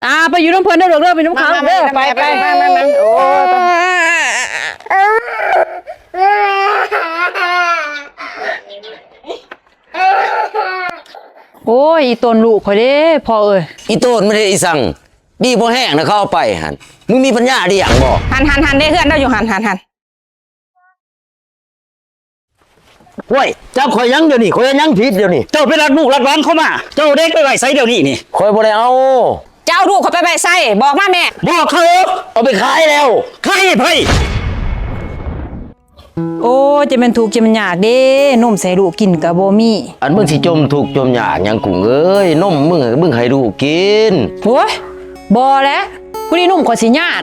ອ່າ ໄປຢູ່ນຳເພິ່ນເດີລູກເດີ ໄປນຳເຂົາເດີ ໄປ ໄປ ໄປ ໄປ ໂອ້ຍ ໂອ້ຍ ອີ່ຕົນລູກຂ້ອຍເດ້ພໍ່ເອີຍ. ອີ່ຕົນມັນເຮັດອີ່ສັງ ດີບໍ່ແຮງນະ ເຂົາເອົາໄປຫັ້ນ ມຶງມີປັນຍາລ້ຽງບໍ່? ຫັ້ນໆໆ ເດ້ ເຮືອນລາວຢູ່ຫັ້ນ ຫັ້ນໆ. ໂອ້ຍ ຈັບຂ້ອຍຫຍັງດຽວນີ້? ຂ້ອຍເຮັດຫຍັງຜິດດຽວນີ້? ເຈົ້າໄປລັກລູກລັກຫຼານເຂົາມາ ເຈົ້າເອົາເດັກໄປໄວ້ໃສດຽວນີ້ນີ້? ຂ້ອຍບໍ່ໄດ້ເອົາ. ເຈົ້າເອົາລູກຂ້ອຍໄປໄວ້ໃສ? ບອກມາແມ້. ບອກເຂົາ ເອົາໄປຂາຍແລ້ວ. ຂາຍໃຫ້ໃຜ? ໂອ້ຍ ຈະແມ່ນທຸກຈະແມ່ນຍາກເດ້ ນົມຊິໃຫ້ລູກກິນກະບໍ່ມີ. ອັນມຶງຊິຈົມທຸກຈົມຍາກຫຍັງກຸ້ງເອີຍ ນົມມຶງ ມຶງໃຫ້ລູກກິນ. ໂອ້ຍ ບໍ່ແຫຼະ ຜູ້ນີ້ນົມຂ້ອຍຊິຍາດ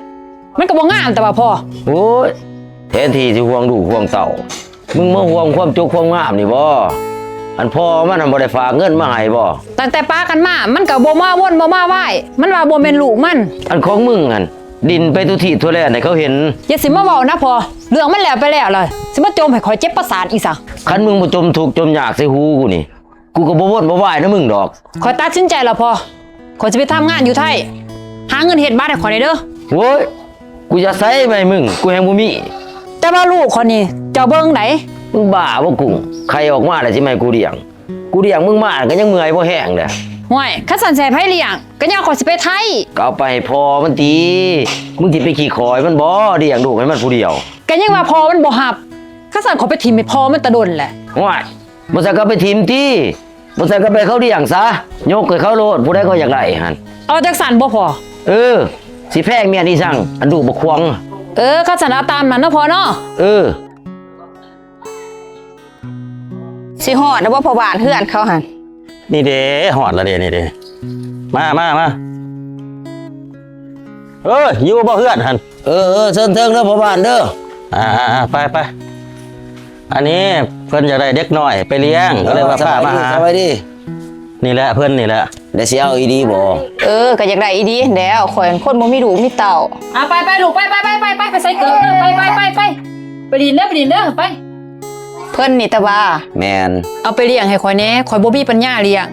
ມັນກະບໍ່ງາມແຕ່ວ່າພໍ່. ໂອ້ຍ ແທນທີ່ຊິຫ່ວງລູກຫ່ວງເຕົ້າ ມຶງມາຫ່ວງຄວາມຈົກຄວາມງາມນີ້ບໍ? ອັນພໍ່ມັນຫັ້ນບໍ່ໄດ້ຝາກເງິນມາໃຫ້ບໍ? ຕັ້ງແຕ່ປະກັນມາ ມັນກະບໍ່ມາວົນບໍ່ມາວາຍ ມັນວ່າບໍ່ແມ່ນລູກມັນ. ອັນຂອງມຶງຫັ້ນ ດິນໄປທົ່ວທີບທົ່ວແລນໃຫ້ເຂົາເຫັນ. ຢ່າຊິມາເວົ້ານະພໍ່ ເລື່ອງມັນແລ້ວໄປແລ້ວລະ ຊິມາຈົ່ມໃຫ້ຂ້ອຍເຈັບປະສາດອີກຊະ. ຄັນມຶງບໍ່ຈົມທຸກຈົມຍາກໃສ່ຫູກູນີ້ ກູກະບໍ່ວົນບໍ່ວາຍນຳມຶງດອກ. ຂ້ອຍຕັດສິນໃຈແລ້ວພໍ່ ຂ້ອຍຊິໄປທຳງານຢູ່ໄທ ຫາເງິນເຮັດບັດໃຫ້ຂ້ອຍແດ່ເດີ. ໂອ້ຍ ກູຈະໃສມາໃຫ້ມຶງ ກູແຮ່ງບໍ່ມີ. ແຕ່ວ່າລູກຂ້ອຍນີ້ ເຈົ້າເບິ່ງໃດ. ມຶງບ້າບໍ່ກຸ້ງ ໄຂ່ອອກມາແລ້ວຊິມາໃຫ້ກູລ້ຽງ? ກູລ້ຽງມຶງມາກະຍັງເມື່ອຍບໍ່ແຮງເດ້. ຫ້ວຍ ຄັນຊັ້ນຊິໃຫ້ໃຜລ້ຽງ ກະຍ້ອນຂ້ອຍຊິໄປໄທ. ກະເອົາໄປໃຫ້ພໍ່ມັນຕິ ມຶງຊິໄປຂີ້ຂ້ອຍມັນບໍ ລ້ຽງລູກໃຫ້ມັນຜູ້ດຽວ. ກະຍັງວ່າພໍ່ມັນບໍ່ຮັບ ຄັນຊັ້ນຂ້ອຍໄປຖິ້ມໃຫ້ພໍ່ມັນຕະດົນແຫຼະ. ຫ້ວຍ ບໍ່ຊັ້ນກະເອົາໄປຖິ້ມຕິ ບໍ່ຊັ້ນກະເອົາໄປໃຫ້ເຂົາລ້ຽງຊະ ຍົກໃຫ້ເຂົາໂລດ ຜູ້ໃດເຂົາຢາກໄດ້ຫັ້ນ. ເອົາຈັ່ງຊັ້ນບໍ່ພໍ່? ເອີ ຊິແພງແມ່ນອີ່ສັງ ອັນລູກບັກຂວາງ. ເອີ ຄັນຊັ້ນເອົາຕາມນັ້ນເນາະພໍ່ເນາະ. ເອີ. ຊິຮອດແລ້ວບໍ່ພໍ່ບ້ານເຮືອນເຂົາຫັ້ນ? ນີ້ເດ້ ຮອດແລ້ວເດ້ ນີ້ເດ້ ມາ ມາ ມາ. ເອີ ຢູ່ບໍ່ເຮືອນຫັ້ນ? ເອີ ເອີ ເຊີນເທິງເດີພໍ່ບ້ານເດີ. ອ່າ ອ່າ ອ່າ ໄປ ໄປ. ອັນນີ້ເພິ່ນຢາກໄດ້ເດັກນ້ອຍໄປລ້ຽງ ເອີ ກໍເລີຍວ່າພາມາຫາ. ສະບາຍດີ ສະບາຍດີ. ນີ້ແຫຼະ ເພິ່ນນີ້ແຫຼະ. ແລ້ວຊິເອົາອີ່ຫຼີບໍ່? ເອີ ກະຢາກໄດ້ອີ່ຫຼີຫັ້ນແຫຼ້ວ ຂ້ອຍຫັ້ນຄົນບໍ່ມີລູກມີເຕົ້າ. ອ່າ ໄປ ໄປ ລູກ ໄປ ໄປ ໄປ ໄປ ໄປໃສ່ເກີບເດີ ໄປ ໄປ ໄປ ໄປ ໄປຫຼິ້ນເດີ ໄປຫຼິ້ນເດີ ໄປ. ເພິ່ນນີ້ຕາຫວ້າ. ແມ່ນ. ເອົາໄປລ້ຽງໃຫ້ຂ້ອຍແດ່ ຂ້ອຍບໍ່ມີປັນຍາລ້ຽງ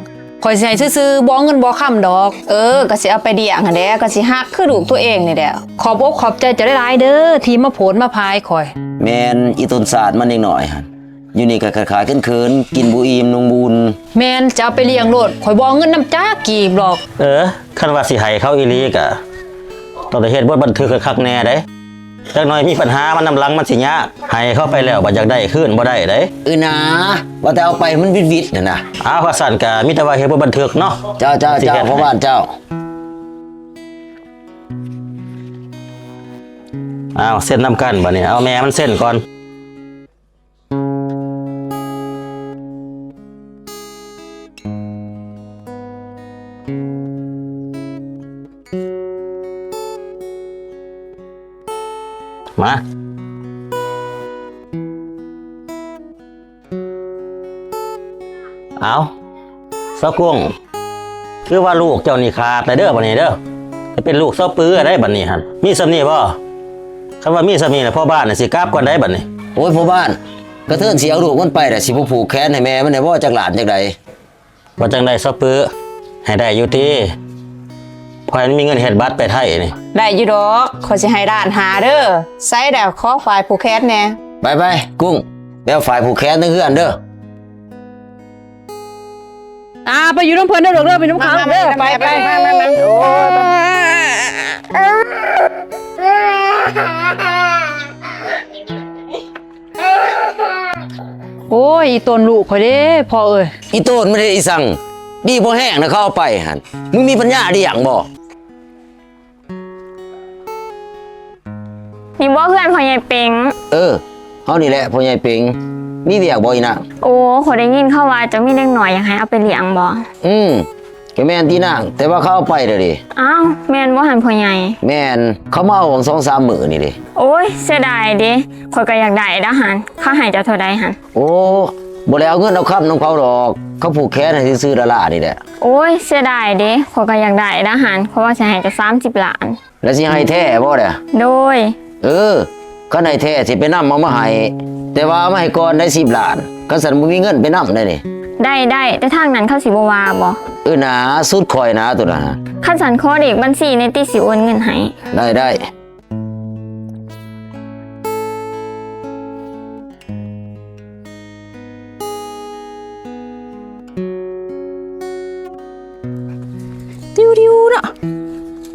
ຂ້ອຍຊິໃຫ້ຊື່ໆ ບໍ່ເອົາເງິນບໍ່ຄຳດອກ. ເອີ ກະຊິເອົາໄປລ້ຽງຫັ້ນແຫຼ້ວ ກະຊິຮັກຄືລູກຕົວເອງນີ້ແຫຼ້ວ. ຂອບອົກຂອບໃຈເຈົ້າຫຼາຍໆເດີ ທີ່ມາໂຜດມາພາຍຂ້ອຍ. ແມ່ນ ອີ່ຕົນສາດມັນເດັກນ້ອຍຫັ້ນ ຢູ່ນີ້ກະຂາດໆເຂີນໆ ກິນບໍ່ອີ່ມນຸ່ງບໍ່ອຸ່ນ. ແມ່ນ ຈະເອົາໄປລ້ຽງໂລດ ຂ້ອຍບໍ່ເອົາເງິນນຳຈັກກີບດອກ. ເອີ ຄັນວ່າຊິໃຫ້ເຂົາອີ່ຫຼີກະ ຕ້ອງໄດ້ເຮັດບົດບັນທຶກຄັກໆແນ່ໃດ໋. ຈັກໜ້ອຍມີປັນຫາມານຳຫຼັງມັນຊິຍາກ ໃຫ້ເຂົາໄປແລ້ວບັດຢາກໄດ້ຄືນບໍ່ໄດ້ໃດ໋. ເອີນາ ວ່າແຕ່ເອົາໄປມັນວິດໆຫັ້ນນະ. ອ້າວ ວ່າຊັ້ນກະມີແຕ່ວ່າເຮັດບົດບັນທຶກເນາະ. ເຈົ້າ ເຈົ້າ ເຈົ້າ ພໍ່ບ້ານເຈົ້າ. ອ້າວ ເຊັນນຳກັນບັດນີ້ ເອົາແມ່ມັນເຊັນກ່ອນ. ມາ ເອົາ ຊາວກຸ້ງ ຄືວ່າລູກເຈົ້ານີ້ຂາດແລ້ວເດີ ບັດນີ້ເດີ ຈະເປັນລູກຊາວປືໄດ໋ບັດນີ້ຫັ້ນ. ມີສ່ຳນີ້ບໍ່? ຄັນວ່າມີສ່ຳນີ້ລະ ພໍ່ບ້ານຊິກັບກ່ອນໄດ໋ບັດນີ້. ໂອ້ຍ ພໍ່ບ້ານ ກະເທີນຊິເອົາລູກມັນໄປລະ ຊິບໍ່ຜູກແຂນໃຫ້ແມ່ມັນແດ່ບໍ່ ຈັກລ້ານຈັກໃດ? ວ່າຈັ່ງໃດຊາວປື ໃຫ້ໄດ້ຢູ່ຕິ? ຂ້ອຍມີເງິນເຮັດບັດໄປໄທນີ້. ໄດ້ຢູ່ດອກ ຂ້ອຍຊິໃຫ້ລ້ານຫ້າເດີ. ໃສແດ່ ຂໍຝ້າຍຜູກແຂນແດ່. ໄປໆ ກຸ້ງ ໄປເອົາຝ້າຍຜູກແຂນໃນເຮືອນເດີ. ອ່າ ໄປຢູ່ນຳເພິ່ນເດີລູກເດີ ໄປນຳເຂົາເດີ ໄປ ໄປ ໄປ. ໂອ້ຍ ອີ່ຕົນລູກຂ້ອຍເດ້ພໍ່ເອີຍ. ອີ່ຕົນມັນເຮັດອີ່ສັງ ດີພໍແຮງນະ ເຂົາເອົາໄປຫັ້ນ ມຶງມີປັນຍາລ້ຽງບໍ່? ນີ້ບໍ່ເຮືອນພໍ່ໃຫຍ່ເປັງ? ເອີ ເຮົານີ້ແຫຼະພໍ່ໃຫຍ່ເປັງ. ມີວຽກບໍ່ອີ່ນາງ? ໂອ້ ຂ້ອຍໄດ້ຍິນເຂົາວ່າເຈົ້າມີເດັກນ້ອຍ ຢາກໃຫ້ເອົາໄປລ້ຽງບໍ່? ອືມ ກະແມ່ນຕິນາງ ແຕ່ວ່າເຂົາເອົາໄປແລ້ວເດ. ອ້າວ ແມ່ນບໍ່ຫັ້ນພໍ່ໃຫຍ່? ແມ່ນ ເຂົາມາເອົາຫວ່າງສອງສາມມື້ນີ້ເດ. ໂອ້ຍ ເສຍດາຍເດ ຂ້ອຍກະຢາກໄດ້ດາຫັ້ນ. ເຂົາໃຫ້ເຈົ້າເທົ່າໃດຫັ້ນ? ໂອ້ ບໍ່ໄດ້ເອົາເງິນເອົາຄຳນຳເຂົາດອກ ເຂົາຜູກແຂນໃຫ້ຊື່ໆ ລ້າໆ ນີ້ແຫຼະ. ໂອ້ຍ ເສຍດາຍເດ ຂ້ອຍກະຢາກໄດ້ດາຫັ້ນ ຂ້ອຍວ່າຊິໃຫ້ເຈົ້າສາມສິບລ້ານ. ແລ້ວຊິໃຫ້ແທ້ບໍ່ດະ? ໂດຍ. ເອີ ຄັນໃຫ້ແທ້ຊິໄປນຳເອົາມາໃຫ້ ແຕ່ວ່າເອົາມາໃຫ້ກ່ອນໄດ້ສິບລ້ານ ຄັນຊັ້ນບໍ່ມີເງິນໄປນຳໄດ໋ນີ້. ໄດ້ ໄດ້ ແຕ່ທາງນັ້ນເຂົາຊິບໍ່ວ່າບໍ່? ເອີນາ ສຸດຂ້ອຍນາໂຕນັ້ນ. ຄັນຊັ້ນຂໍເລກບັນຊີແດ່ຕິ ຊິໂອນເງິນໃຫ້. ໄດ້ ໄດ້. ຕິວໆ ເນາະ.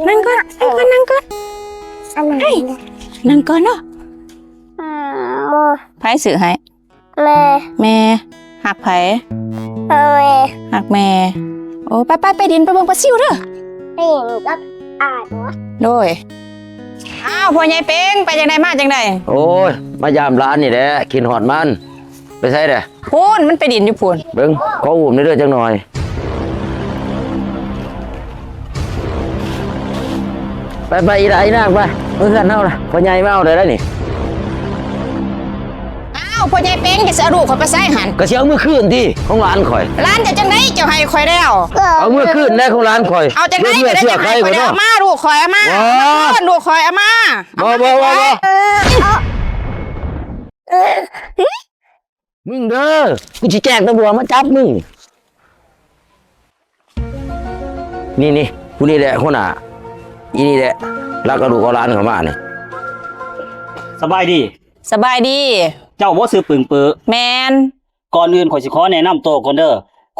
ນັ່ງກ່ອນ ນັ່ງກ່ອນ ນັ່ງກ່ອນ. ເຮີ້ຍ ນັ່ງກ່ອນເນາະ. ອືມ ໃຜຊື້ໃຫ້? ແມ່. ແມ່ ຮັກໃຜ? ແມ່ ຮັກແມ່. ໂອ້ ໄປໆ ໄປດິນ ໄປເບິ່ງປາຊິວເດີ. ໄປດິນກັບອ້າຍບໍ? ໂດຍ. ອ້າວ ພໍ່ໃຫຍ່ເປັງ ໄປຈັ່ງໃດ ມາຈັ່ງໃດ? ໂອ້ຍ ມາຢາມຫຼານນີ້ແຫຼະ ຄິດຮອດມັນ. ໄປໃສແດ່? ພຸ້ນ ມັນໄປດິນຢູ່ພຸ້ນ. ເບິ່ງ ຂໍອຸ້ມແດ່ເດີຈັກໜ່ອຍ. ໄປໆ ອີ່ຫຼ້າ ອີ່ນາງ ໄປ ເມືອເຮືອນເຮົາລະ. ພໍ່ໃຫຍ່ມາເອົາໄດ້ແລ້ວນີ້. ອ້າວ ພໍ່ໃຫຍ່ເປັງ ຈະຊິເອົາລູກຂ້ອຍໄປໃສຫັ້ນ? ກະຊິເອົາເມືອຄືນຕິ ຂອງຫຼານຂ້ອຍ. ຫຼານເຈົ້າຈັ່ງໃດ ເຈົ້າໃຫ້ຂ້ອຍແລ້ວ. ເອົາເມືອຄືນແດ່ຂອງຫຼານຂ້ອຍ. ເອົາຈັ່ງໃດກະໄດ້ ເຈົ້າໃຫ້ຂ້ອຍແລ້ວ. ມາ ລູກຂ້ອຍ ເອົາມາ. ເອົາຄືນ ລູກຂ້ອຍ ເອົາມາ. ບໍ່ ບໍ່ ບໍ່ ບໍ່. ມຶງເດີ ກູຊິແຈ້ງຕຳຫຼວດມາຈັບມຶງ. ນີ້ໆ ຜູ້ນີ້ແຫຼະຫົວໜ້າ ອີ່ນີ້ແຫຼະ ລັກເອົາລູກເອົາຫຼານເຂົ້າມານີ້. ສະບາຍດີ. ສະບາຍດີ. ເຈົ້າບໍ່ຊື່ປຶງປື? ແມ່ນ. ກ່ອນອື່ນຂ້ອຍຊິຂໍແນະນຳໂຕກ່ອນເດີ.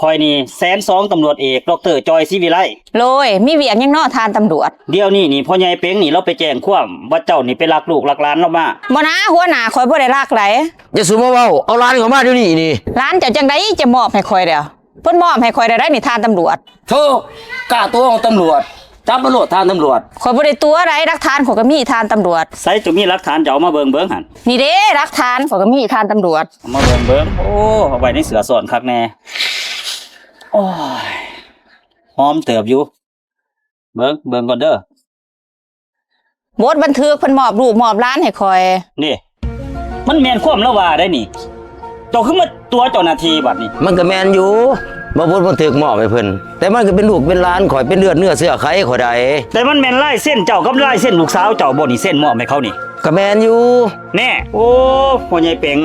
ຂ້ອຍນີ້ແສນສອງ ຕຳຫຼວດເອກ ດອກເຕີ ຈອຍ ສີວິໄລ. ໂດຍ ມີວຽກຫຍັງເນາະທ່ານຕຳຫຼວດ? ດຽວນີ້ນີ້ ພໍ່ໃຫຍ່ເປັງນີ້ລາວໄປແຈ້ງຄວາມວ່າເຈົ້ານີ້ໄປລັກລູກລັກຫຼານລາວມາ. ບໍ່ນາ ຫົວໜ້າ ຂ້ອຍບໍ່ໄດ້ລັກໃດ. ຢ່າສູ່ມາເວົ້າ ເອົາຫຼານເຂົ້າມາດຽວນີ້ນີ້. ຫຼານເຈົ້າຈັ່ງໃດຈະມອບໃຫ້ຂ້ອຍແລ້ວ? ເພິ່ນມອບໃຫ້ຂ້ອຍແລ້ວໃດ໋ນີ້ທ່ານຕຳຫຼວດ. ໂທ້ ກ້າໂຕຂອງຕຳຫຼວດ ຈັບມາໂລດທ່ານຕຳຫຼວດ. ຂ້ອຍບໍ່ໄດ້ຕົວະໃດ໋ ຫຼັກຖານຂ້ອຍກໍມີທ່ານຕຳຫຼວດ. ໃສ ເຈົ້າມີຫຼັກຖານ ເຈົ້າເອົາມາເບິ່ງເບິ່ງຫັ້ນ. ນີ້ເດ້ ຫຼັກຖານຂ້ອຍກໍມີທ່ານຕຳຫຼວດ. ເອົາມາເບິ່ງເບິ່ງ. ໂອ້ ເອົາໄວ້ໃນເສື້ອຊ້ອນຄັກແນ່. ໂອ້ຍ ຫອມເຕີບຢູ່. ເບິ່ງ ເບິ່ງກ່ອນເດີ. ບົດບັນທຶກເພິ່ນມອບລູກມອບຫຼານໃຫ້ຂ້ອຍ. ນີ້ ມັນແມ່ນຄວາມລາວວ່າໄດ໋ນີ້. ເຈົ້າຄືມາຕົວະເຈົ້າໜ້າທີ່ບັດນີ້? ມັນກໍແມ່ນຢູ່ ວ່າບົດບັນທຶກມອບໃຫ້ເພິ່ນ ແຕ່ມັນກໍເປັນລູກເປັນຫຼານຂ້ອຍ ເປັນເລືອດເນື້ອເຊື້ອໄຂຂ້ອຍໃດ໋. ແຕ່ມັນແມ່ນລາຍເຊັນເຈົ້າກັບລາຍເຊັນລູກສາວເຈົ້າບໍ່ນີ້ ເຊັນມອບໃຫ້ເຂົານີ້? ກໍແມ່ນຢູ່. ແນ່ ໂອ້ ພໍ່ໃຫຍ່ເປັງ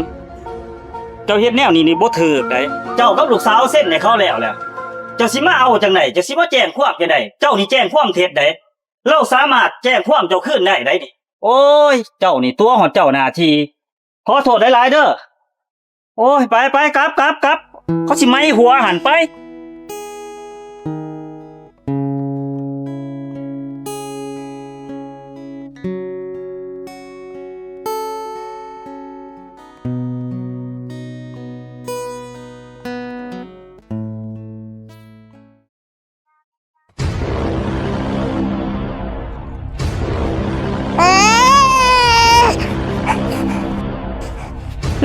ເຈົ້າເຮັດແນວນີ້ນີ້ບໍ່ຖືກໃດ໋. ເຈົ້າກັບລູກສາວເຊັນໃຫ້ເຂົາແລ້ວແຫຼະ ເຈົ້າຊິມາເອົາຈັ່ງໃດ? ເຈົ້າຊິມາແຈ້ງຄວາມຈັ່ງໃດ? ເຈົ້ານີ້ແຈ້ງຄວາມເທັດໃດ໋. ລາວສາມາດແຈ້ງຄວາມເຈົ້າຄືນໄດ້ໃດ໋ນີ້. ໂອ້ຍ ເຈົ້ານີ້ຕົວະຮອດເຈົ້າໜ້າທີ່. ຂໍໂທດຫຼາຍໆເດີ. ໂອ້ຍ ໄປໆ ກັບໆໆ ເຂົາຊິໄໝຫົວຫັ້ນ ໄປ.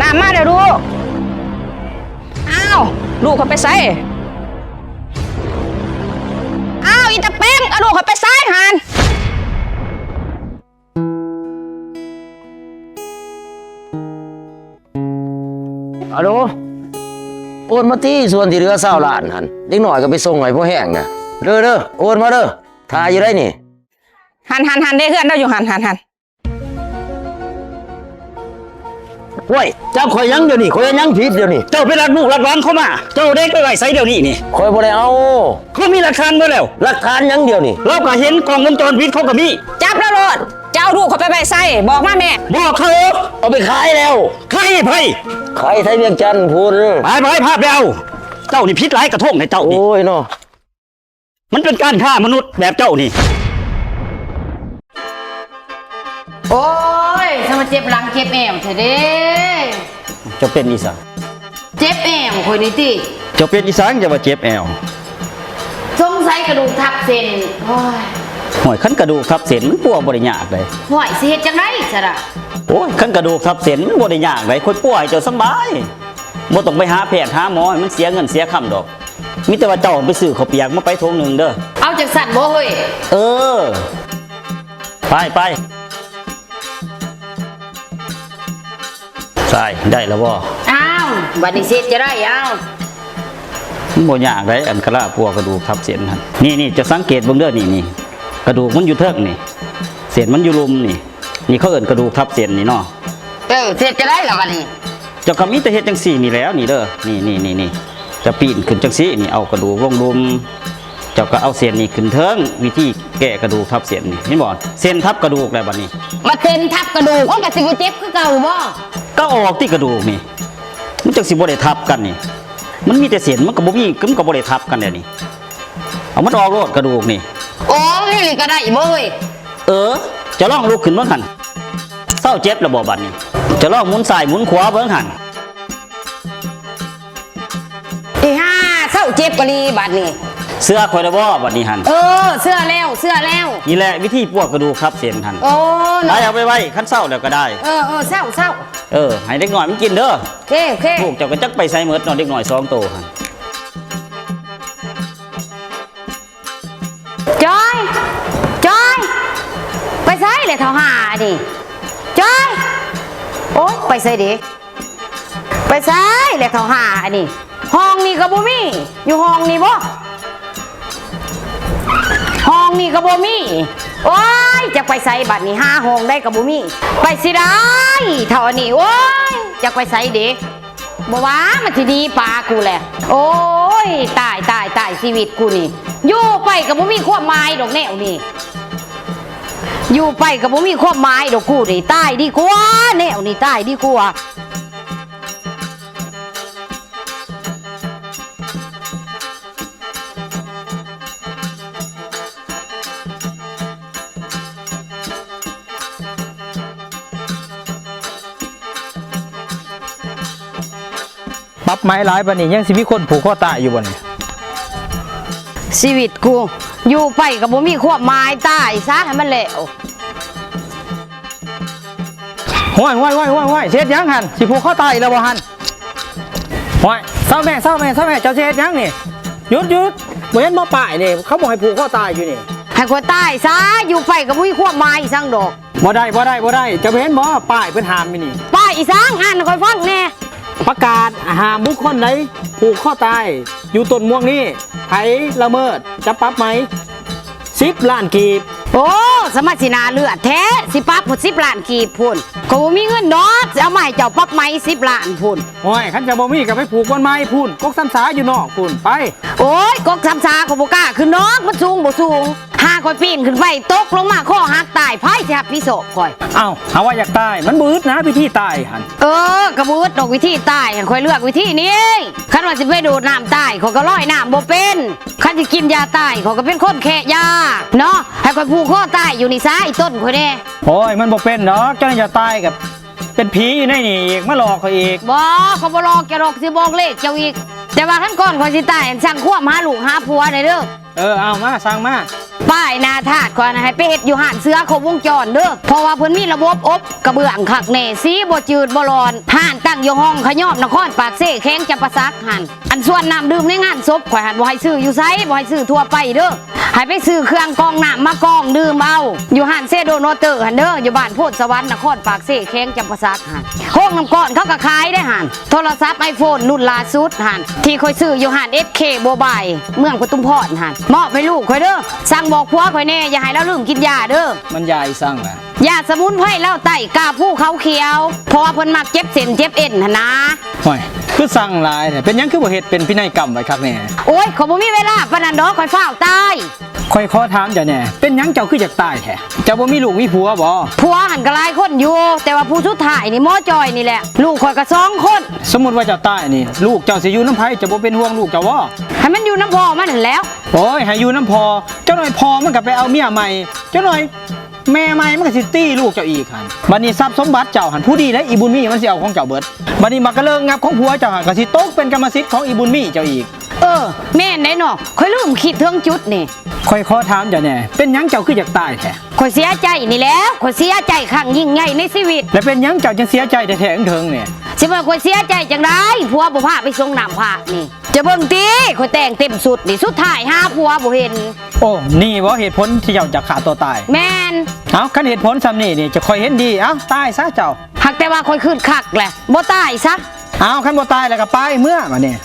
ນ້ຳມາແລ້ວລູກ. ອ້າວ ລູກຂ້ອຍໄປໃສ? ອ້າວ ອີຕາເປັງ ເອົາລູກຂ້ອຍໄປໃສຫັ້ນ? ອາໂດ ໂອນມາຕິ ສ່ວນທີ່ເຫຼືອຊາວລ້ານຫັ້ນ ເດັກນ້ອຍກໍໄປສົ່ງໃຫ້ພໍແຮງນະ ເດີ ເດີ ໂອນມາເດີ ຖ້າຢູ່ໄດ໋ນີ້. ຫັ້ນໆໆ ເດ້ ເຮືອນລາວຢູ່ຫັ້ນ ຫັ້ນໆ. ໂອ້ຍ ຈັບຂ້ອຍຫຍັງດຽວນີ້? ຂ້ອຍເຮັດຫຍັງຜິດດຽວນີ້? ເຈົ້າໄປລັກລູກລັກຫຼານເຂົາມາ ເຈົ້າເດັກໄປໄວ້ໃສດຽວນີ້ນີ້? ຂ້ອຍບໍ່ໄດ້ເອົາ. ຂ້ອຍມີຫຼັກຖານເບິດແລ້ວ. ຫຼັກຖານຫຍັງດຽວນີ້? ລາວກໍເຫັນກ້ອງວົງຈອນປິດ ເຂົາກໍມີ. ຈັບລາວໂລດ. ເຈົ້າເອົາລູກຂ້ອຍໄປໄວ້ໃສ? ບອກມາແມ່. ບອກເຂົາ ເອົາໄປຂາຍແລ້ວ. ຂາຍໃຫ້ໃຜ? ຂາຍໄທວຽງຈັນພຸ້ນ. ໄປໆ ພາໄປເອົາ. ເຈົ້ານີ້ຜິດຫຼາຍກະທົງໃນເຈົ້ານີ້. ໂອ້ຍເນາະ. ມັນເປັນການຄ້າມະນຸດແບບເຈົ້ານີ້. ໂອ້ຍ ສະມາເຈັບຫຼັງເຈັບແອວແທ້ເດ້. ເຈົ້າເປັນອີ່ສັງ? ເຈັບແອວຂ້ອຍນີ້ຕິ. ເຈົ້າເປັນອີ່ສັງ ຈັ່ງວ່າເຈັບແອວ? ສົງໄສກະດູກທັບເສັ້ນ. ໂອ້ຍ ໂອ້ຍ ຄັນກະດູກທັບເສັ້ນມັນປົວບໍ່ໄດ້ຍາກເດ້. ໂອ້ຍ ຊິເຮັດຈັ່ງໃດຊະລະ? ໂອ້ຍ ຄັນກະດູກທັບເສັ້ນມັນບໍ່ໄດ້ຍາກເດ້ ຂ້ອຍປົວໃຫ້ເຈົ້າສະບາຍ. ບໍ່ຕ້ອງໄປຫາແພດຫາໝໍໃຫ້ມັນເສຍເງິນເສຍຄຳດອກ. ມີແຕ່ວ່າເຈົ້າໄປຊື້ເຂົ້າປຽກມາໄປຖົງໜຶ່ງເດີ. ເອົາຈັ່ງຊັ້ນບໍ່ເຮີ້ຍ? ເອີ ໄປ ໄປ. ໃສ່ ໄດ້ແລ້ວບໍ່? ອ້າວ ບັດນີ້ຊິເຮັດຈັ່ງໃດ? ອ້າວ ມັນບໍ່ຍາກໃດ໋ ອັນຄາລາປົວກະດູກທັບເສັ້ນຫັ້ນ. ນີ້ໆ ເຈົ້າສັງເກດເບິ່ງເດີ ນີ້ໆ ກະດູກມັນຢູ່ເທິງນີ້ ເສັ້ນມັນຢູ່ລຸ່ມນີ້. ນີ້ເຂົາເອີ້ນກະດູກທັບເສັ້ນນີ້ເນາະ. ເອີ ເຮັດຈັ່ງໃດລະບັດນີ້? ເຈົ້າກໍມີແຕ່ເຮັດຈັ່ງຊີ້ນີ້ແຫຼ້ວ ນີ້ເດີ ນີ້ໆ ນີ້ ນີ້. ຈະປີນຂຶ້ນຈັ່ງຊີ້ນີ້ ເອົາກະດູກລົງລຸ່ມ ເຈົ້າກໍເອົາເສັ້ນນີ້ຂຶ້ນເທິງ. ວິທີແກ້ກະດູກທັບເສັ້ນນີ້ ເຫັນບໍ່? ເສັ້ນທັບກະດູກແລ້ວບັດນີ້. ບັດເສັ້ນທັບກະດູກ ມັນກໍຊິບໍ່ເຈັບຄືເກົ່າບໍ່? ກໍອອກຕິກະດູກນີ້ ມັນຈັ່ງຊິບໍ່ໄດ້ທັບກັນນີ້. ມັນມີແຕ່ເສັ້ນ ມັນກໍບໍ່ມີ ມັນກໍບໍ່ໄດ້ທັບກັນແລ້ວນີ້. ເອົາມັນອອກໂລດກະດູກນີ້. ໂອ້ ແນວນີ້ກໍໄດ້ບໍ່ເຮີ້ຍ? ເອີ ເຈົ້າລອງລຸກຂຶ້ນເບິ່ງຫັ້ນ. ເຊົາເຈັບແລ້ວບໍ່ບັດນີ້? ເຈົ້າລອງໝູນຊ້າຍໝູນຂວາເບິ່ງຫັ້ນ. ອີຫ່າ ເຊົາເຈັບອີ່ຫຼີບັດນີ້. ເຊື່ອຂ້ອຍແລ້ວບໍ່ບັດນີ້ຫັ້ນ? ເອີ ເຊື່ອແລ້ວ ເຊື່ອແລ້ວ. ນີ້ແຫຼະວິທີປວດກະດູກທັບເສັ້ນຫັ້ນ. ໂອ້ ໄປເອົາໄປໄວ້ ຄັນເຊົາແລ້ວກໍໄດ້. ເອີ ເອີ ເຊົາ ເຊົາ. ເອີ ໃຫ້ເດັກນ້ອຍມັນກິນເດີ. ໂອເຄ ໂອເຄ. ລູກເຈົ້າກໍຈັກໄປໃສໝົດເນາະ ເດັກນ້ອຍສອງໂຕຫັ້ນ. ຈ້ອຍ ຈ້ອຍ ໄປໃສແຫຼະເຖົ້າຫ່າອັນນີ້? ຈ້ອຍ ໂອ້ຍ ໄປໃສເດ? ໄປໃສແຫຼະເຖົ້າຫ່າອັນນີ້? ຫ້ອງນີ້ກໍບໍ່ມີ. ຢູ່ຫ້ອງນີ້ບໍ່? ຫ້ອງນີ້ກໍບໍ່ມີ. ໂອ້ຍ ຈັກໄປໃສບັດນີ້? ຫາຫ້ອງໃດກໍບໍ່ມີ. ໄປຊິໄດ້ເຖົ້າອັນນີ້? ໂອ້ຍ ຈັກໄປໃສເດ? ບໍ່ວ່າມັນຊິໜີປາກູແຫຼະ. ໂອ້ຍ ຕາຍ ຕາຍ ຕາຍ ຊີວິດກູນີ້ ຢູ່ໄປກໍບໍ່ມີຄວາມໝາຍດອກແນວນີ້. ຢູ່ໄປກໍບໍ່ມີຄວາມໝາຍດອກກູນີ້. ຕາຍດີກວ່າ ແນວນີ້ຕາຍດີກວ່າ. ປັບໃໝຫຼາຍປານນີ້ ຍັງຊິມີຄົນຜູກຄໍຕາຍຢູ່ບໍ່ນີ້? ຊີວິດກູ ຢູ່ໄປກໍບໍ່ມີຄວາມໝາຍ ຕາຍຊະໃຫ້ມັນແລ້ວ. ຫ້ວຍ ຫ້ວຍ ຫ້ວຍ ຫ້ວຍ ຫ້ວຍ ຊິເຮັດຫຍັງຫັ້ນ? ຊິຜູກຄໍຕາຍອີກແລ້ວບໍ່ຫັ້ນ? ຫ້ວຍ ເຊົາແມ່ ເຊົາແມ່ ເຊົາແມ່ ເຈົ້າຊິເຮັດຫຍັງນີ້? ຢຸດ ຢຸດ ບໍ່ເຫັນບໍ່ປ້າຍນີ້ ເຂົາບໍ່ໃຫ້ຜູກຄໍຕາຍຢູ່ນີ້. ໃຫ້ຂ້ອຍຕາຍຊະ ຢູ່ໄປກໍບໍ່ມີຄວາມໝາຍອີ່ສັງດອກ. ບໍ່ໄດ້ ບໍ່ໄດ້ ບໍ່ໄດ້ ເຈົ້າບໍ່ເຫັນບໍ່ ປ້າຍເພິ່ນຫ້າມຢູ່ນີ້? ປ້າຍອີ່ສັງ ອ່ານໃຫ້ຂ້ອຍຟັງແດ່. ປະກາດຫ້າມບຸກຄົນໃດຜູກຄໍຕາຍຢູ່ຕົ້ນມ່ວງນີ້ ໃຜລະເມີດຈະປັບໃໝສິບລ້ານກີບ. ໂອ້ ສະມາຊິໜ້າເລືອດແທ້ ຊິປັບພຸ້ນສິບລ້ານກີບພຸ້ນ. ຂ້ອຍບໍ່ມີເງິນດອກ ຊິເອົາມາໃຫ້ເຈົ້າປັບໃໝສິບລ້ານພຸ້ນ. ໂອ້ຍ ຄັນເຈົ້າບໍ່ມີກໍໄປຜູກບ່ອນໃໝ່ພຸ້ນ ກົກຊຳສາຢູ່ນອກພຸ້ນ ໄປ. ໂອ້ຍ ກົກຊຳສາຂ້ອຍບໍ່ກ້າຂຶ້ນດອກ ມັນສູງບໍ່ສູງ. ຫາຂ້ອຍປີນຂຶ້ນໄປ ຕົກລົງມາຄໍຫັກຕາຍ ໃຜຊິຮັບຜິດຊອບຂ້ອຍ? ເອົ້າ ຫາວ່າຢາກຕາຍ ມັນບໍ່ອຶດນະ ວິທີຕາຍຫັ້ນ. ເອີ ກໍບໍ່ອຶດດອກວິທີຕາຍ ຂ້ອຍເລືອກວິທີນີ້. ຄັນວ່າຊິໄປໂດດນ້ຳຕາຍ ຂ້ອຍກໍລອຍນ້ຳບໍ່ເປັນ. ຄັນຊິກິນຢາຕາຍ ຂ້ອຍກໍເປັນຄົນແຄະຢາເນາະ. ໃຫ້ຂ້ອຍຜູກຄໍຕາຍຢູ່ນີ້ຊະ ອີ່ຕົນຂ້ອຍແດ່. ໂອ້ຍ ມັນບໍ່ເປັນດອກ ເຈົ້ານີ້ຢາກຕາຍກໍເປັນຜີຢູ່ໃນນີ້ອີກ ມາຫຼອກຂ້ອຍອີກ. ບໍ່ ຂ້ອຍບໍ່ຫຼອກເຈົ້າດອກ ຊິບອກເລກເຈົ້າອີກ. ແຕ່ວ່າຄັນກ່ອນຂ້ອຍຊິຕາຍ ສັ່ງຄວາມຫາລູກຫາຜົວແດ່ເດີ. ເອີ ເອົາມາ ສັ່ງມາ. ປ້າຍໜ້າທາດຂ້ອຍນະ ໃຫ້ໄປເຮັດຢູ່ຮ້ານເສືອຄົບວົງຈອນເດີ ເພາະວ່າເພິ່ນມີລະບົບອົບກະເບື້ອງຄັກແນ່ ສີບໍ່ຈືດບໍ່ຫຼອນ. ຮ້ານຕັ້ງຢູ່ຫ້ອງຂະຫຍອບ ນະຄອນປາກເຊ ແຂວງຈຳປາສັກຫັ້ນ. ອັນສ່ວນນ້ຳດື່ມໃນງານສົບຂ້ອຍຫັ້ນ ບໍ່ໃຫ້ຊື້ຢູ່ໃສ ບໍ່ໃຫ້ຊື້ທົ່ວໄປເດີ. ໃຫ້ໄປຊື້ເຄື່ອງກອງນ້ຳມາກອງດື່ມເອົາ ຢູ່ຮ້ານເຊໂດນວເຕີຫັ້ນເດີ ຢູ່ບ້ານໂພນສະຫວັນ ນະຄອນປາກເຊ ແຂວງຈຳປາສັກຫັ້ນ. ໂຮງນ້ຳກ້ອນເຂົາກໍຂາຍໄດ໋ຫັ້ນ. ໂທລະສັບໄອໂຟນລຸ້ນລ່າສຸດຫັ້ນ ທີ່ຂ້ອຍຊື້ຢູ່ຮ້ານເອັສເຄໂມບາຍ ເມືອງປະທຸມພອນຫັ້ນ ມອບໃຫ້ລູກຂ້ອຍເດີ. ສັ່ງບອກຜົວຂ້ອຍແດ່ ຢ່າໃຫ້ລາວລືມກິນຢາເດີ. ມັນຢາອີ່ສັງລະ? ຢາສະໝຸນໄພລາວໃຕ້ ກາພູເຂົາຂຽວ ເພາະວ່າເພິ່ນມັກເຈັບເສັ້ນເຈັບເອັນຫັ້ນນາ. ຫ້ວຍ ຄືສັ່ງຫຼາຍແທ້ ເປັນຫຍັງຄືບໍ່ເຮັດເປັນພິໄນກຳໄວ້ຄັກແນ່? ໂອ້ຍ ຂ້ອຍບໍ່ມີເວລາປານນັ້ນດອກ ຂ້ອຍຟ້າວຕາຍ. ຂ້ອຍຂໍຖາມເຈົ້າແດ່ ເປັນຫຍັງເຈົ້າຄືຢາກຕາຍແທ້? ເຈົ້າບໍ່ມີລູກມີຜົວບໍ? ຜົວຫັ້ນກໍຫຼາຍຄົນຢູ່ ແຕ່ວ່າຜູ້ສຸດທ້າຍນີ້ໝໍຈ່ອຍນີ້ແຫຼະ ລູກຂ້ອຍກໍສອງຄົນ. ສົມມຸດວ່າເຈົ້າຕາຍນີ້ ລູກເຈົ້າຊິຢູ່ນຳໃຜ? ເຈົ້າບໍ່ເປັນຫ່ວງລູກເຈົ້າບໍ? ໃຫ້ມັນຢູ່ນຳພໍ່ມັນຫັ້ນແຫຼ້ວ. ໂອ້ຍ ໃຫ້ຢູ່ນຳພໍ່ ຈັກໜ່ອຍພໍ່ມັນກໍໄປເອົາເມຍໃໝ່ ຈັກໜ່ອຍແມ່ໃໝ່ມັນກໍຊິຕີລູກເຈົ້າອີກຫັ້ນ. ບັດນີ້ຊັບສົມບັດເຈົ້າຫັ້ນ ຜູ້ດີແຫຼະອີບຸນມີມັນຊິເອົາຂອງເຈົ້າເບິດ. ບັດນີ້ໝາກກະເລີງງັບຂອງຜົວເຈົ້າຫັ້ນ ກໍຊິຕົກເປັນກຳມະສິດຂອງອີບຸນມີເຈົ້າອີກ. ເອີ ແມ່ນໄດ໋ເນາະ ຂ້ອຍລືມຄິດເຖິງຈຸດນີ້. ຂ້ອຍຂໍຖາມເຈົ້າແດ່ ເປັນຫຍັງເຈົ້າຄືຢາກຕາຍແທ້? ຂ້ອຍເສຍໃຈນີ້ແຫຼ້ວ ຂ້ອຍເສຍໃຈຄັ້ງຍິ່ງໃຫຍ່ໃນຊີວິດ. ແລ້ວເປັນຫຍັງເຈົ້າຈຶ່ງເສຍໃຈແທ້ໆເຖິງໆນີ້? ຊິວ່າຂ້ອຍເສຍໃຈຈັ່ງໃດ ຜົວບໍ່ພາໄປສົງນ້ຳພະນີ້. ເຈົ້າເບິ່ງຕິ ຂ້ອຍແຕ່ງເຕັມຊຸດນີ້ ສຸດທ້າຍຫາຜົວບໍ່ເຫັນ. ໂອ້ ນີ້ບໍເຫດຜົນທີ່ເຈົ້າຢາກຂ້າຕົວຕາຍ? ແມ່ນ. ເອົ້າ ຄັນເຫດຜົນຊ່ຳນີ້ນີ້ ຂ້ອຍເຫັນດີ ເອົ້າ ຕາຍຊະເຈົ້າ. ຫາກແຕ່ວ່າຂ້ອຍຄຶດຄັກແຫຼະ ບໍ່ຕາຍຊະ. ເອົ້າ ຄັນບໍ່ຕາຍແລ້ວກໍໄປເມືອບາດນີ້.